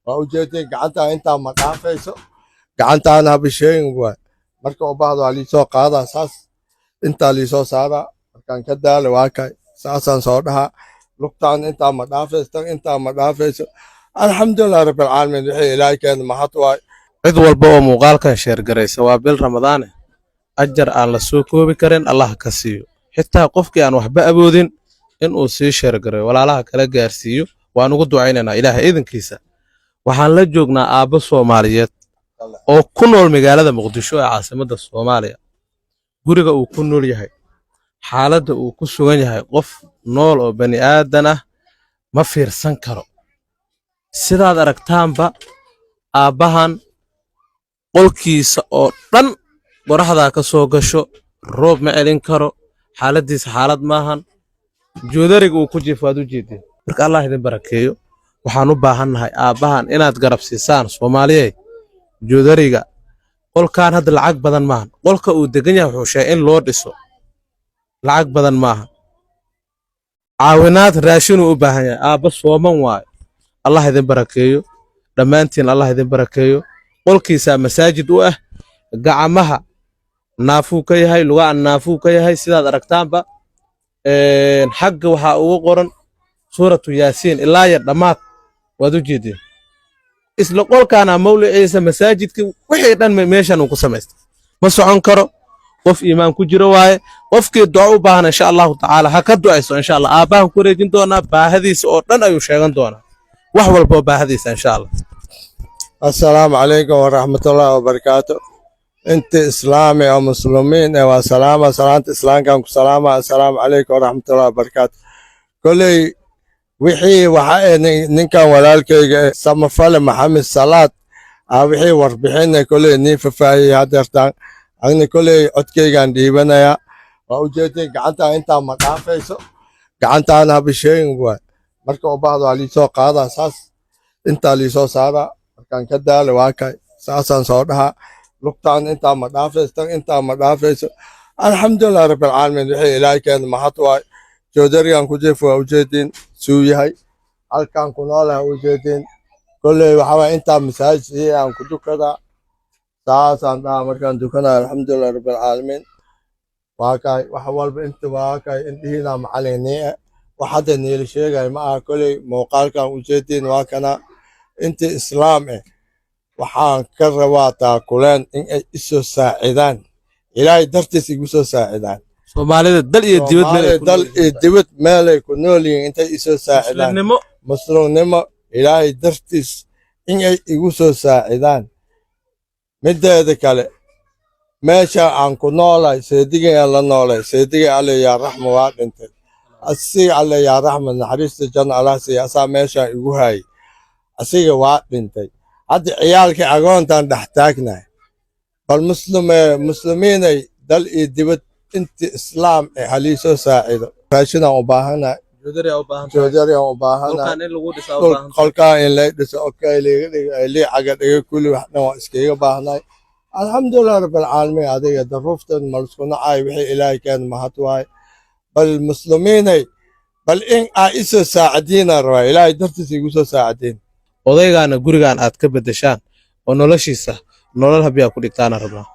Waa ujeedin, gacantaa intaa ma dhaafayso, gacantaana habisheegin waay. Marka u baahdo waa liisoo qaadaa, saas intaa liisoo saaraa. Markaan ka daalo, waa kay, saasaan soo dhahaa. Lugtaan intaa ma dhaafayso, tan intaa ma dhaafayso. Alxamdulilah rabbilcaalamiin, wixii Ilaahay keena mahad waay. Cid walba oo muuqaalkan share garaysa, waa bil Ramadaane, ajar aan la soo koobi karin Allah ka siiyo. Xitaa qofkii aan waxba awoodin inuu sii share gareeyo, walaalaha kala gaarsiiyo, waan ugu ducaynaynaa Ilaahay idinkiisa. Waxaan la joognaa aabbo Soomaaliyeed oo ku nool magaalada Muqdisho ee caasimadda Soomaaliya. Guriga uu ku nool yahay, xaaladda uu ku sugan yahay, qof nool oo bani aadan ah ma fiirsan karo. Sidaad aragtaanba, aabbahan qolkiisa oo dhan qoraxdaa ka soo gasho, roob ma celin karo, xaaladdiisa xaalad maahan. Joodariga uu ku jiifo waad u jeedeen. Marka Allah idin barakeeyo, waxaan u baahannahay aabbahan inaad garab siisaan, Soomaaliyey. Joodariga qolkan hadda lacag badan maahan. Qolka uu degan yahay wuxuu sheegay in loo dhiso lacag badan maaha. Caawinaad raashinuu u baahan yahay, aabba sooman waayo. Allah idin barakeeyo dhammaantiin, Allah idin barakeeyo. Qolkiisaa masaajid u ah. Gacmaha naafuu ka yahay, lugaha naafuu ka yahay. Sidaad aragtaanba, xagga waxaa ugu qoran Suuratu Yaasiin ilaa ya dhammaad, waad u jeedeen. Isla qolkaana mawliciisa masaajidka, wixii dhan meeshan uu ku samaystay. Ma socon karo, qof iimaan ku jiro waaye. Qofkii duco u baahan, insha Allahu tacaala, ha ka ducayso. Insha Allah aabbahan ku wareejin doonaa, baahadiisa oo dhan ayuu sheegan doonaa, wax walboo baahadiisa, insha Allah. Assalaamu calaykum waraxmatullaahi wabarakaatu. Inta islaami oo muslimiin ee waa salaama, salaanta islaamkaan ku salaama. Assalaamu calaykum waraxmatullaahi wabarakaatu. Kolley wixii waxa ee ninkan walaalkayga eh, Samafale Maxamed Salaad aa, wixii warbixina kolley niin fafaahiyey hadeertaan. Agna kolley codkaygaan dhiibanayaa. Waa ujeedin, gacantaa intaa ma dhaafayso, gacantaana habisheegin waay. Marka u baahdo waa liisoo qaadaa, saas intaa liisoo saaraa. Markaan ka daalo, waa kay, saasaan soo dhahaa. Lugtaan intaa ma dhaafayso, tan intaa ma dhaafayso. Alxamdulilah rabbilcaalamiin, wixii Ilaahay keena mahad waay. Joodarigan ku jiifo waa ujeedin suu yahay. Halkaan ku noolaha ujeedin. Kolley waxaa waay intaa masaajid aan ku dukadaa, saasaan dhahaa markaan dukanaya. Alxamdulilah rabbilcaalamiin, waa kay, wax walba inta waa kay. Indhihiina macalin nii eh, wax hadda niila sheegay ma aha. Kolley muuqaalkan ujeedin waa kana. Inta islaam eh waxaan ka rabaa taakuleen, in ay isoo saacidaan, Ilaahay dartiis igu soo saacidaan. Soomaalida dal iyo dibad meel ay Soomaalida ku dal nool iyo yihiin. dibad meelay ku nool yihiin, intay isoo saacidaan. Muslimnimo. Muslimnimo, Ilaahay dartiis in ay igu soo saacidaan. Mideeda kale, meesha aan ku noolahay, seedigayaan la noolay. Seedigay alle yaa raxma waa dhintay. Asiga alle yaa raxma, naxariista janna Allah siiya, asaa meeshaan igu hayay. Asiga waa dhintay, hadda ciyaalkii agoontaan dhex taagnahay. Bal muslimiinay, dal iyo dibad inti islaam eh halii soo saacido. Raashinaan u baahanahay. Joodari aa u baahan tahay. Joodariaan u baahanahay. Qolkaan in lagu dhisaa u dhul baahan tahay. Qolkaan in lay dhiso, okay, liiga dhigo, lii caga dhigo, kulli wax dhan waa iskaga baahnay. Alxamdulilah rabbilcaalamiin. Adiga daruuftan malisku nacay, wixii Ilaahay keena mahad waaye. Bal muslimiinay, bal in aa isoo saacadiinaan rabaa, Ilaahay dartiis igu soo saacadiin. Odaygaana gurigaan aad ka beddeshaan oo noloshiisa nolol habiyaa ku dhigtaana rabnaa.